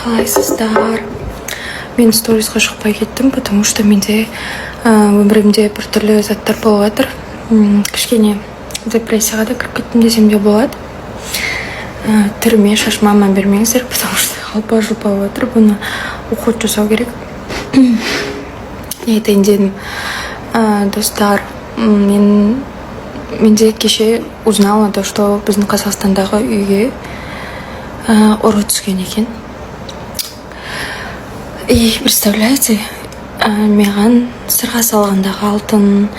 Қалайсыздар? Мен сторисқа шықпай кеттім, потому что менде өмірімде біртүрлі заттар болып жатыр. Кішкене депрессияға да кіріп кеттім десем де болады. Түріме, шашыма мән бермеңіздер, потому что алпа жұлпа болып жатыр, бұны уход жасау керек. Не айтайын дедім? Достар, менде кеше узнала то, что біздің Қазақстандағы үйге ұры түскен екен. И представляете, маған сырға салғандағы алтын,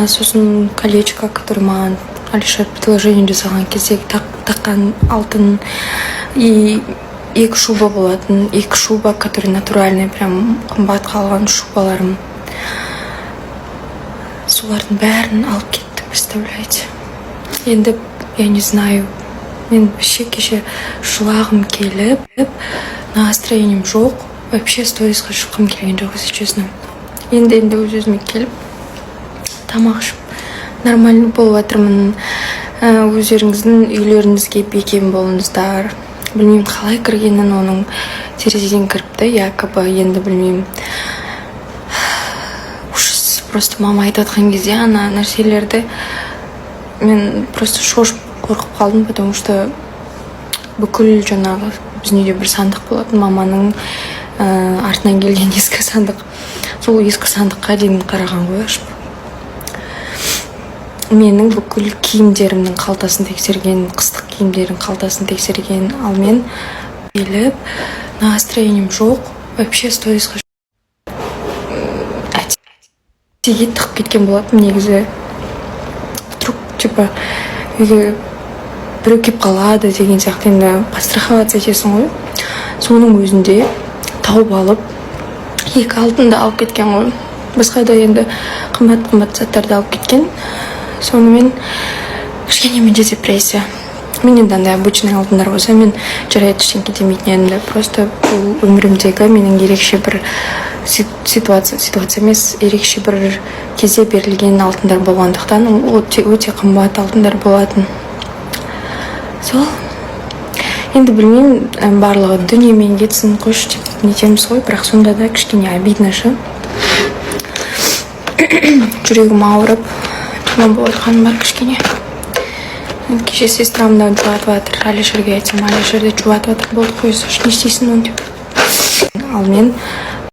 сосын колечко, который маған Алишер предложение жасаған кезде таққан алтын, и екі шуба болатын, екі шуба, который натуральный, прям қымбатқа алған шубаларым, солардың бәрін алып кетті, представляете? Енді я не знаю, мен вообще кеше жылағым келіп, настроением жоқ, вообще сторисқа шыққым келген жоқ, если честно. Енді өз өзіме келіп, тамақ ішіп, нормально болып жатырмын. Өздеріңіздің үйлеріңізге бекем болыңыздар. Білмеймін, қалай кіргенін, оның терезеден кіріпті якобы, енді білмеймін, ужас просто. Мама айтып жатқан кезде ана нәрселерді, мен просто шошып, қорқып қалдым, потому что бүкіл жаңағы біздің үйде бір сандық болатын, маманың артынан келген ескі сандық, сол ескі сандыққа дейін қараған ғой ашып. Менің бүкіл киімдерімнің қалтасын тексерген, қыстық киімдердің қалтасын тексерген. Ал мен келіп, настроением жоқ, вообще сторисқа әтеге тығып кеткен болатынмын негізі, вдруг типа үйге біреу келіп қалады деген сияқты, енді подстраховаться етесің ғой. Соның өзінде тауып алып, екі алтынды алып кеткен ғой, басқа да енді қымбат қымбат заттарды алып кеткен. Сонымен кішкене менде депрессия. Мен енді андай обычный алтындар болса, мен жарайды, ештеңке демейтін едім да. Просто бұл өмірімдегі менің ерекше бір ситуация, ситуация емес, ерекше бір кезде берілген алтындар болғандықтан, ол өте, өте қымбат алтындар болатын. Сол енді білмеймін, барлығы дүниемен кетсін, қойшы деп нетеміз ғой, бірақ сонда да кішкене обидно ше. Жүрегім ауырып, жаман болып жатқаным бар кішкене. Кеше сестрам да жұбатып жатыр, Алишерге айтсам, Алишер де жұбатып жатыр: «Болды, қоя салшы, не істейсің оны», — деп. Ал мен